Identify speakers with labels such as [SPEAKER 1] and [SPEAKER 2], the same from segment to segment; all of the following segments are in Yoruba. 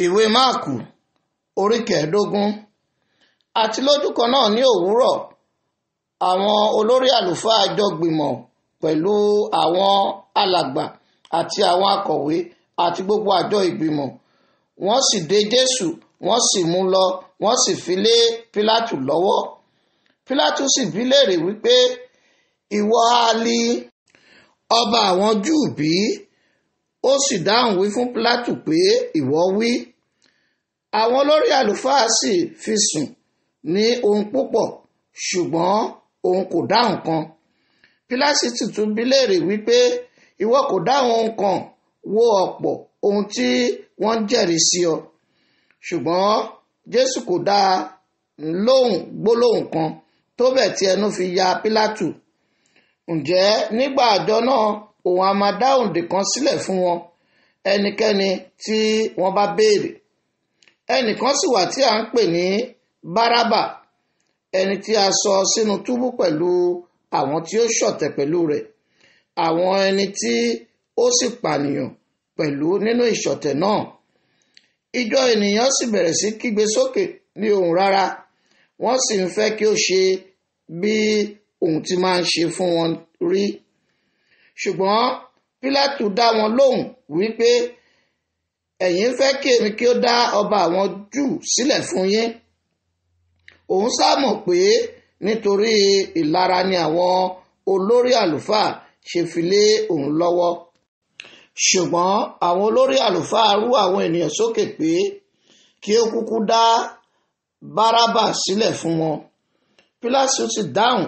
[SPEAKER 1] Ìwé Máàkù orí 15. Àti lójúkan náà ní òwúrọ̀, àwọn olórí àlùfáà jọ gbìmọ̀ pẹ̀lú àwọn alàgbà àti àwọn akọ̀wé àti gbogbo àjọ ìgbìmọ̀. Wọ́n sì dè Jésù, wọ́n sì mú lọ, wọ́n sì fi lé Pílátù lọ́wọ́. Pílátù sì bi léèrè wípé, ìwọ ha li ọba àwọn Júù bí? Ó sì dáhùn wí fún Pílátù pé, ìwọ wí. Àwọn olórí àlùfáà sì fi sùn ní ohun púpọ̀, ṣùgbọ́n òun kò dáhùn kan. Pílátù sì tún bi léèrè wípé, ìwọ kò dáhùn ohun kan, wo ọ̀pọ̀ ohun tí wọ́n ń jẹ́rìí sí ọ. Ṣùgbọ́n Jésù kò dá lóhùn gbólóhùn kan, tó bẹ́ẹ̀ tí ẹnu fi ya Pílátù. Ǹjẹ́ nígbà àjọ náà òun a máa dá òǹdè kan sílẹ̀ fún wọn, ẹnikẹ́ni tí wọ́n bá béèrè. Ẹnìkan sì wà tí a ń pè ní Bárábà, ẹni tí a sọ sínú túbú pẹ̀lú àwọn tí ó ṣọ̀tẹ̀ pẹ̀lú rẹ̀, àwọn ẹni tí ó sì pànìyàn pẹ̀lú nínú ìṣọ̀tẹ̀ náà. Ìjọ ènìyàn sì bẹ̀rẹ̀ sí kígbe sókè ní ohùn rara, wọ́n sì ń fẹ́ kí ó ṣe bí òun ti máa ń ṣe fún wọn rí. Ṣùgbọ́n Pílátù dá wọn lóhùn wípé, ẹ̀yin fẹ́ kí èmi kí ó dá ọba àwọn Júù sílẹ̀ fún yín. Òun sá mọ̀ pé nítorí ìlara ni àwọn olórí àlùfáà ṣe fi lé òun lọ́wọ́. Ṣùgbọ́n àwọn olórí àlùfáà rú àwọn ènìyàn sókè pé kí ó kúkú dá Bárábà sílẹ̀ fún wọn. Pílátù sì dáhùn,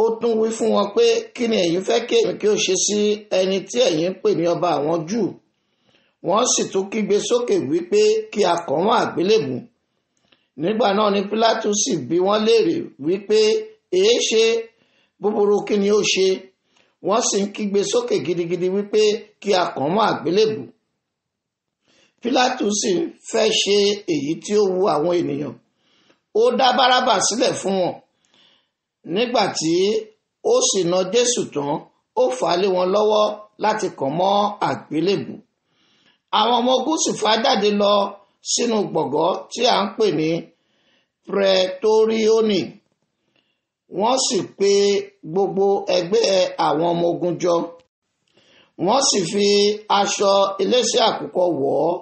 [SPEAKER 1] ó tún wí fún wọn pé, kí ni ẹ̀yin fẹ́ kí èmi kí ó ṣe sí ẹni tí ẹ̀yin ń pè ní ọba àwọn Júù? Wọ́n sì tún kígbe sókè wípé kí a kàn wọ́n àgbélébùú. Nígbà náà ni Pílátù sì bi wọ́n léèrè wípé, èéṣe búburú kí ni ó ṣe? Wọ́n sì ń kígbe sókè gidigidi wípé kí a kàn wọ́n àgbélébùú. Pílátù sì fẹ́ ṣe èyí tí ó wu àwọn ènìyàn. Ó dá Bárábà sílẹ̀ fún wọn. Nígbà tí ó sì na Jésù tán, ó fà á lé wọn lọ́wọ́ láti kàn mọ́ àgbélébùú. Àwọn ọmọ ogun sì fà á jáde lọ sínú gbọ̀gọ́ tí a ń pè ní Pretoríónì. Wọ́n sì pe gbogbo ẹgbẹ́ àwọn ọmọ ogun jọ. Wọ́n sì fi aṣọ iléeṣẹ́ àkùkọ wọ̀ ọ́.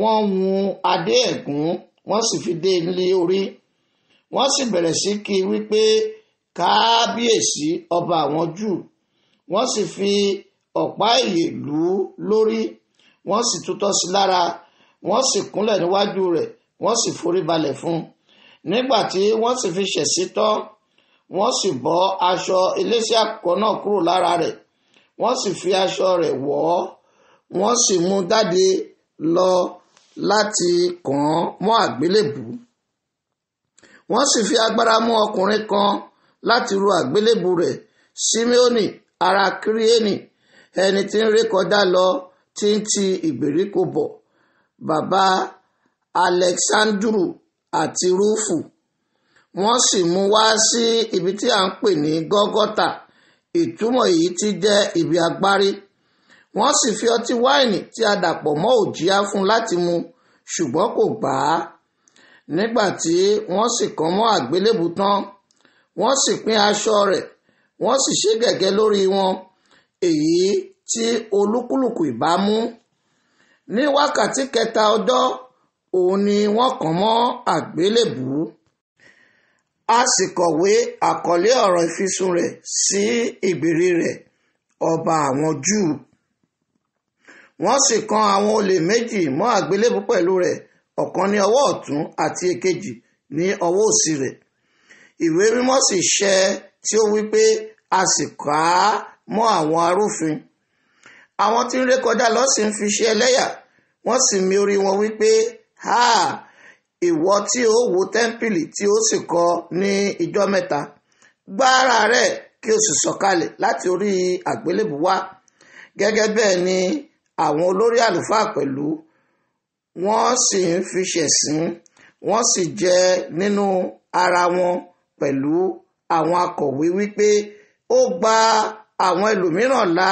[SPEAKER 1] Wọ́n hun adé ẹ̀gún, wọ́n sì fi dé ilé orí. Wọ́n sì bẹ̀rẹ̀ sí kí wípé, kábíyèsí ọba àwọn Júù. Wọ́n sì fi ọ̀pá ìyè lù ú lórí, wọ́n sì tutọ́ sí lára, wọ́n sì kúnlẹ̀ níwájú rẹ̀, wọ́n sì forí balẹ̀ fún un. Nígbà tí wọ́n sì fi ṣẹ̀sí tán, wọ́n sì bọ́ aṣọ iléeṣẹ́ àkùkọ náà kúrò lára rẹ̀, wọ́n sì fi aṣọ rẹ̀ wọ̀ ọ́, wọ́n sì mú jáde lọ láti kàn án mọ́ àgbélébùú. Wọ́n sì fi agbára mú ọkùnrin kan láti ru àgbélébùú rẹ̀, Simeoni ará Kírénì, ẹni tí ń rékọjá lọ tí ń ti ìgbèríko bọ̀, bàbá Alexandru àti Rúfù. Wọ́n sì mú wá sí ibi tí a ń pè ní Gọ́gọ́tà, ìtumọ̀ èyí tí jẹ́ ibi agbárí. Wọ́n sì fi ọtí wáìnì tí a dàpọ̀ mọ́ òjìá fún láti mu, ṣùgbọ́n kò gbà á. Nígbà tí wọ́n sì kàn mọ́ àgbélébùú tán, wọ́n sì pín aṣọ rẹ̀, wọ́n sì ṣe gẹ̀gẹ́ lórí wọn, èyí tí olúkúlùkù ìbá mú. Ní wákàtí kẹta ọjọ́, òun ni wọ́n kàn mọ́ àgbélébùú. A sì kọ̀wé àkọlé ọ̀rọ̀ ìfisùn rẹ̀ sí ìgbèrí rẹ̀, ọba àwọn Júù. Wọ́n sì kan àwọn olè méjì mọ́ àgbélébùú pẹ̀lú rẹ̀, ọ̀kan ní ọwọ́ ọ̀tún àti èkejì ní ọwọ́ òsì rẹ̀. Ìwé mímọ́ sì ṣẹ tí ó wí pé, a sì kà á mọ́ àwọn arúfin. Àwọn tí ń rékọjá lọ sì ń fi ṣe ẹlẹ́yà, wọ́n sì mì orí wọn wípé, ha, ìwọ tí ó wó tẹ́ḿpìlì tí ó sì kọ́ ní ijọ́ mẹ́ta, gbá ara rẹ̀ kí o sì sọ̀kalẹ̀ láti orí àgbélébùú wá. Gẹ́gẹ́ bẹ́ẹ̀ ni àwọn olórí àlùfáà pẹ̀lú, wọ́n sì ń fi ṣẹ̀sín, wọ́n sì jẹ nínú ara wọn pẹ̀lú àwọn akọ̀wé wípé, ó gba àwọn ẹlòmíràn là,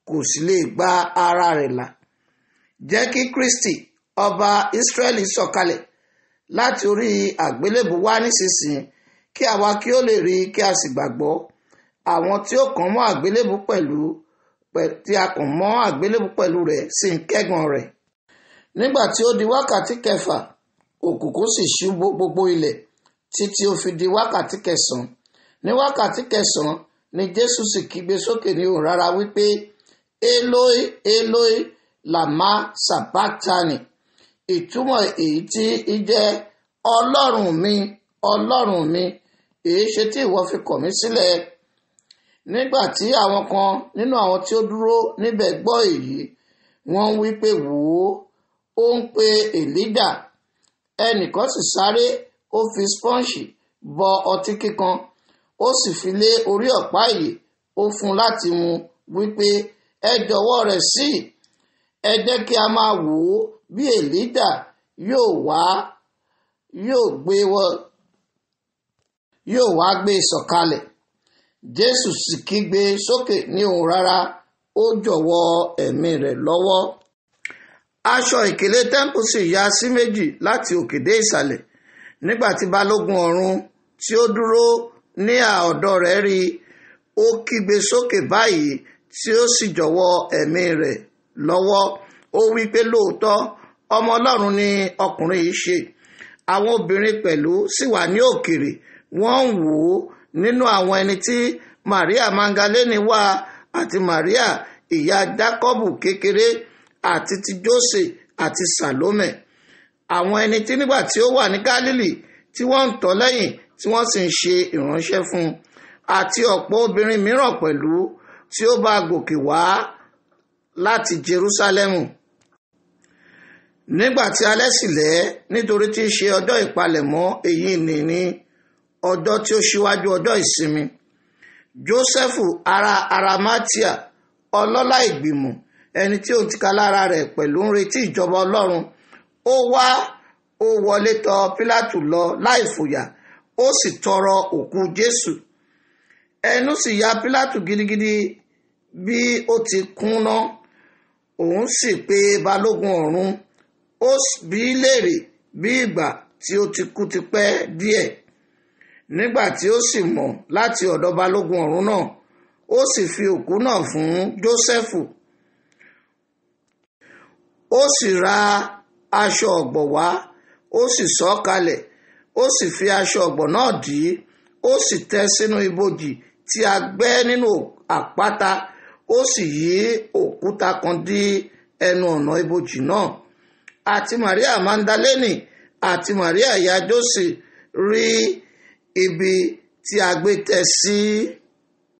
[SPEAKER 1] kò sì lè gba ara rẹ̀ là. Jẹ́ kí Kristi ọba Ísírẹ́lì sọ̀kalẹ̀ láti orí àgbélébùú wá nísinsìnyí, kí àwa kí ó lè rí kí a sì gbàgbọ́. Àwọn tí ó kàn mọ́ àgbélébùú pẹ̀lú tí a kàn mọ́ àgbélébùú pẹ̀lú rẹ̀ sì ń kẹ́gàn rẹ̀. Nígbà tí ó di wákàtí kẹfà, òkùnkùn sì ṣú gbogbo ilẹ̀ títí ó fi di wákàtí kẹsàn-án. Ní wákàtí kẹsàn-án ni Jésù sì kígbe sókè ní ohùn rara wípé, Eloi, Eloi, lama sabachthani. Ìtumọ̀ èyí tí í jẹ́, Ọlọ́run mi, Ọlọ́run mi, èé ṣe tí ìwọ fi kọ̀ mí sílẹ̀? Nígbà tí àwọn kan nínú àwọn tí ó dúró níbẹ̀ gbọ́ èyí, wọ́n ń wí pé, wò ó, ó ń pe Èlíjà. Ẹnìkan sì sáré, ó fi spọ́ǹṣì bọ ọtí kíkan, ó sì fi lé orí ọ̀pá ìyè, ó fún un láti mu, wípé, ẹ jọ̀wọ́ rẹ̀ sí i, ẹ jẹ́ kí a máa wò ó bí Èlíjà yóò wá gbé sọ̀kalẹ̀. Jésù sì kígbe sókè ní ohùn rara, ó jọ̀wọ́ ẹ̀mí rẹ̀ lọ́wọ́. Aṣọ ìkélé tẹ́ḿpù sì ya sí méjì láti òkè dé ìsàlẹ̀. Nígbà tí balógun ọ̀run tí ó dúró ní ọ̀dọ̀ rẹ̀ rí, ó kígbe sókè báyìí tí ó sì jọ̀wọ́ ẹ̀mí rẹ̀ lọ́wọ́. Ó wí pé, lóòótọ́ ọmọ Ọlọ́run ni ọkùnrin yìí ṣe. Àwọn obìnrin pẹ̀lú sì wà ní òkèèrè, wọ́n ń wò ó. Nínú àwọn ẹni tí Maria Magdalene wà, àti Maria ìyá Jákọ́bù kékeré, àti ti Jósè àti Sàlómẹ̀. Àwọn ẹni tí nígbà tí ó wà ní Gálílì tí wọ́n ń tọ̀ lẹ́yìn tí wọ́n sì ń ṣe ìránṣẹ́ fún un, àti ọ̀pọ̀ obìnrin mìíràn pẹ̀lú tí ó bá gòkè wá láti Jerúsálẹ́mù. Nígbà tí alẹ́ sì lẹ́, nítorí tí í ṣe ọjọ́ ìpalẹ̀mọ́, èyí ni ní ọjọ́ tí ó ṣíwájú ọjọ́ ìsinmi, Jósẹ́fù ará Arimatia, ọlọ́lá ìgbìmọ̀, ẹni tí ó ń tìka lára rẹ̀ pẹ̀lú ń retí ìjọba Ọlọ́run, ó wá, ó wọlé tọ̀ Pílátù lọ láì fòyà, ó sì tọrọ òkú Jésù. Ẹnu sì ya Pílátù gidigidi bí ó ti kúnná. Òun sì pe balógun ọ̀run, ó bi í léèrè bí ìgbà tí ó ti kú ti pẹ́ díẹ̀. Nígbà tí ó sì mọ̀ láti ọ̀dọ̀ balógun ọ̀run náà, ó sì fi òkú náà fún Jósẹ́fù. Ó sì ra aṣọ ọ̀gbọ̀ wá, ó sì sọ̀ ọ́ kalẹ̀, ó sì fi aṣọ ọ̀gbọ̀ náà dì í, ó sì tẹ́ sínú ibojì tí a gbẹ́ nínú àpáta, ó sì yí òkúta kan dí ẹnu ọ̀nà ibojì náà. Àti Maria Magdalene àti Maria ìyá Jósè rí ibi tí a gbé tẹ́ sí.